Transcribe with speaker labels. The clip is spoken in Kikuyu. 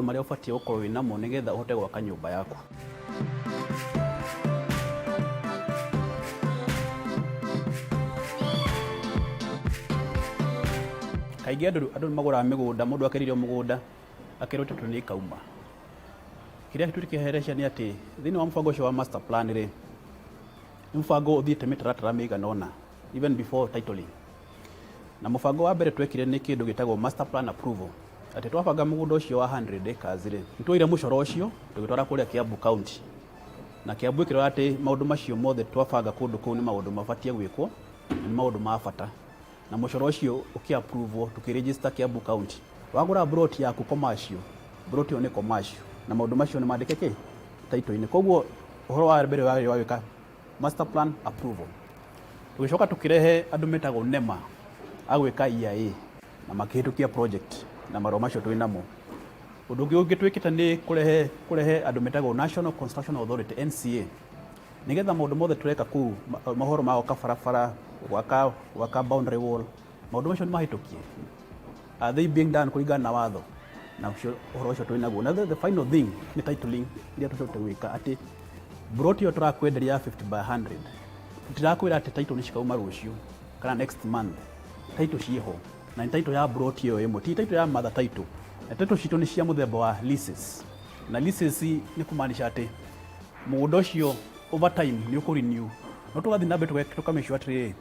Speaker 1: Marĩa ũbatiĩ gũkorwo wĩnamo nĩgetha ũhote gwaka nyũmba yaku. Kaingĩ andũ nĩ magũraga mĩgũnda, mũndũ akerĩirwo mũgũnda, akerwo title nĩ ĩkauma. Kĩrĩa tũkĩherecia nĩ atĩ thĩinĩ wa mũbango ũcio wa master plan rĩ, nĩ mũbango ũthiĩte mĩtaratara mĩigana ũna even before titling. Na mũbango wa mbere twekire nĩ kĩndũ gĩtagwo master plan approval. Atĩ twabanga mũgũnda ũcio wa 100 acres rĩ, nĩ tuoire mũcoro ũcio tũgĩtwara kũrĩa Kiambu County. Na Kiambu ĩkĩrora atĩ maũndũ macio mothe twabanga kũndũ kũu nĩ maũndũ mabatiĩ gwĩkwo na nĩ maũndũ ma bata. Na mũcoro ũcio ũkĩ approve wo tũkĩ register Kiambu County. Wagũra plot yaku commercial, plot ĩyo nĩ commercial na maũndũ macio nĩ mandĩke kĩ? Title-inĩ. Koguo ũhoro wa mbere warĩ wa gwĩka master plan approval. Tũgĩcoka tũkĩrehe andũ metagwo NEMA a gwĩka EIA na makĩhĩtũkia project na marũa macio twĩ namo. Ũndũ ũngĩ ũngĩ twĩkĩte nĩ kũrehe andũ metagwo National Construction Authority, NCA, nĩgetha maũndũ mothe tũreka kũu, mohoro ma gwaka barabara, gwaka boundary wall, maũndũ macio nĩ mahĩtũkie. Are they being done kũringana na watho? Na ũcio ũhoro ũcio twĩ naguo. Na the final thing nĩ titling iria tũcokete gwĩka atĩ plot ĩyo tũrakwenderia ya 50 by 100, tũtirakwĩra atĩ title nĩ cikauma rũciũ kana next month. Title ciĩho na nĩ title ya plot ĩyo ĩmwe, ti title ya mother title. Na title citũ nĩ cia mũthemba wa leases, na leases nĩ kũmaanisha atĩ mũgũnda ũcio over time nĩ ũkũ renew, no tũgathiĩ na mbere tũkamake sure atĩrĩrĩ.